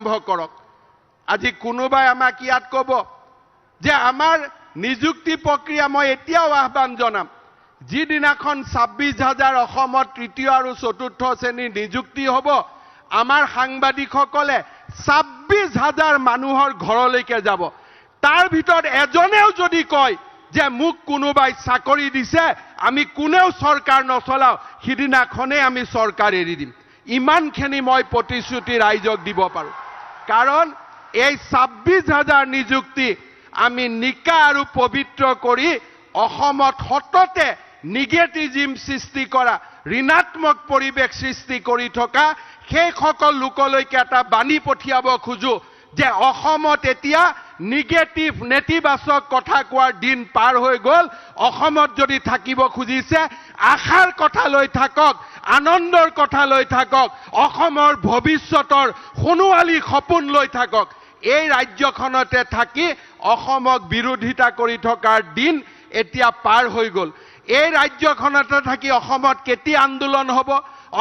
কৰক। আজি কোনোবাই আমাক ইয়াত ক'ব যে আমাৰ নিযুক্তি প্ৰক্ৰিয়া, মই এতিয়াও আহ্বান জনাম, যিদিনাখন 26,000 অসমত তৃতীয় আৰু চতুৰ্থ শ্ৰেণীৰ নিযুক্তি হ'ব, আমাৰ সাংবাদিকসকলে 26,000 মানুহৰ ঘৰলৈকে যাব। তাৰ ভিতৰত এজনেও যদি কয় যে মোক কোনোবাই চাকৰি দিছে, আমি কোনেও চৰকাৰ নচলাওঁ, সিদিনাখনেই আমি চৰকাৰ এৰি দিম। ইমানখিনি মই প্ৰতিশ্ৰুতি ৰাইজক দিব পাৰোঁ। কাৰণ এই 26,000 নিযুক্তি আমি নিকা আৰু পবিত্ৰ কৰি অসমত সততে নিগেটিভিজিম সৃষ্টি কৰা, ঋণাত্মক পৰিৱেশ সৃষ্টি কৰি থকা সেইসকল লোকলৈকে এটা বাণী পঠিয়াব খোজো যে অসমত এতিয়া নিগেটিভ, নেতিবাচক কথা কোৱাৰ দিন পাৰ হৈ গ'ল। অসমত যদি থাকিব খুজিছে, আশাৰ কথা লৈ থাকক, আনন্দৰ কথা লৈ থাকক, অসমৰ ভৱিষ্যতৰ সোণোৱালী সপোন লৈ থাকক। এই ৰাজ্যখনতে থাকি অসমক বিৰোধিতা কৰি থকাৰ দিন এতিয়া পাৰ হৈ গ'ল। এই ৰাজ্যখনতে থাকি অসমত কেতিয়া আন্দোলন হ'ব,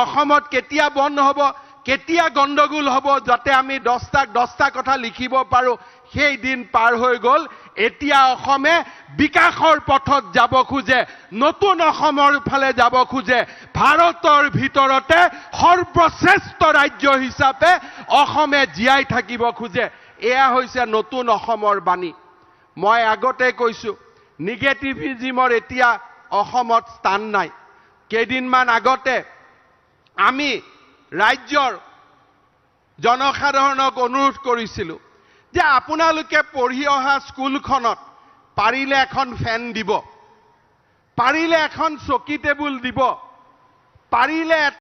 অসমত কেতিয়া বন্ধ হ'ব, কেতিয়া গণ্ডগোল হ'ব, যাতে আমি দহটাক দহটা কথা লিখিব পাৰোঁ, সেই দিন পাৰ হৈ গ'ল। এতিয়া অসমে বিকাশৰ পথত যাব খোজে, নতুন অসমৰ ফালে যাব খোজে। ভাৰতৰ ভিতৰতে সৰ্বশ্ৰেষ্ঠ ৰাজ্য হিচাপে অসমে জীয়াই থাকিব খোজে। এয়া হৈছে নতুন অসমৰ বাণী। মই আগতে কৈছোঁ, নিগেটিভিজিমৰ এতিয়া অসমত স্থান নাই। কেইদিনমান আগতে আমি ৰাজ্যৰ জনসাধাৰণক অনুৰোধ কৰিছিলোঁ যে আপোনালোকে পঢ়ি অহা স্কুলখনত পাৰিলে এখন ফেন দিব, পাৰিলে এখন চকী টেবুল দিব, পাৰিলে